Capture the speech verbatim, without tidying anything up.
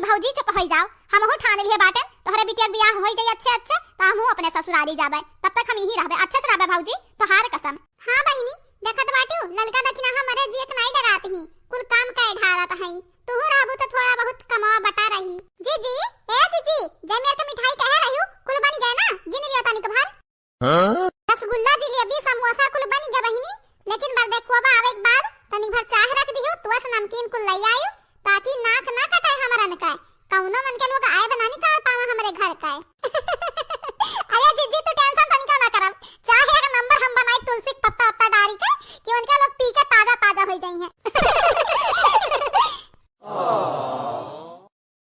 भौजी चुप होइ जाओ, हमहू ठान लिहे बाटे, तोहरे बिटिया के बियाह होइ जाई अच्छे अच्छे, त हमहू अपने ससुरारी जाबे, तब तक हम यहीं रहबे, अच्छे से रहबे भौजी, तोहार कसम। हाँ बहिनी, देखत बाटू, ललका दखिना हमरे जियक नाई डरात ही, कुल काम कै ढारत हई, तुहू रहबू त थोड़ा बहुत कमवा बटा रही। जीजी, ए जीजी, जे मेर के मिठाई कहे रहियो, कुल बनि गए ना, गिन लियो तनिक भर। हाँ? रसगुल्ला, जिलेबी, समोसा कुल बनि गए बहिनी, लेकिन बरदेखुआ आवे के बाद तनिक भर चाह रख दियो, तुआ से नमकीन कुल लइ आयु, ताकि नाक ना कटे हमरन का, कौनो मन के लोग आए बनानी कर पावा हमरे घर का।